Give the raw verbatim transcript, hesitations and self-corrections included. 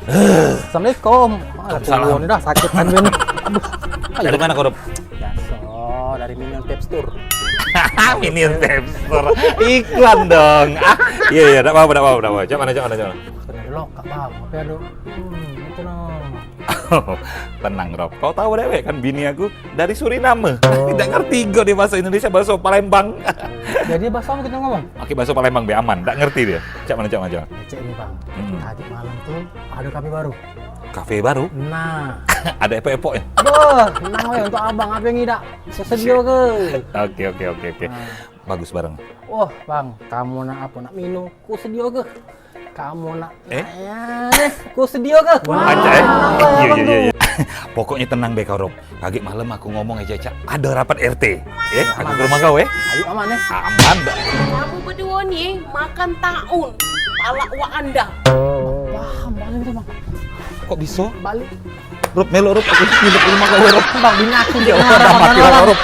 Assalamualaikum. Waalaikumsalam. Dah sakit kan, Bin. Aduh. Dari mana kau, Rup? Biasa, dari Minion Vape Store. Minion Vape Store. Iklan dong. Ah, iya, iya, ndak apa-apa, ndak apa-apa, ndak apa-apa. Cak mana, cak mana, cak mana? Kena delok, Kak, Bang. Apa ya, Dok? Hmm, itu, no. Tenang, Rob. Kau tahu dewek kan, bini aku dari Suriname. Oh. Tidak ngerti juga dia bahasa Indonesia, bahasa Palembang. Jadi bahasa apa kita ngomong? Oke, bahasa Palembang be aman. Tidak ngerti dia. Cak mana, cak mana, cak mana? Cek ini, Bang. Hmm. Tadi malam tuh ada kafe baru. Kafe baru? Nah. Ada epok-epok ya? Beuh, tenang weh, untuk abang, apa yang ngidak? Sesedio ke? Oke, oke, oke, oke. Nah. Bagus barang. Wah, Bang, kamu nak apa? Nak minum? Ku sedio ke? Kamu nak Eh? Nah, ku sedio ke? Wah. Anjay. Iya, iya, iya, iya. Pokoknya tenang be kau, Rob. Kagek malam aku ngomong aja, Cak. Ada rapat R T. Eh, aku ke rumah kau, eh. Ayo, aman, eh. Aman dah. Kamu berdua nih makan taun. Palak wak anda. Paham, paham itu, Bang. Kok bisa? Balik. Rob, melok, Rob. Aku nginep di rumah kau, Rob. Bang, bini aku. Ya Allah, dah mati lah, Rob.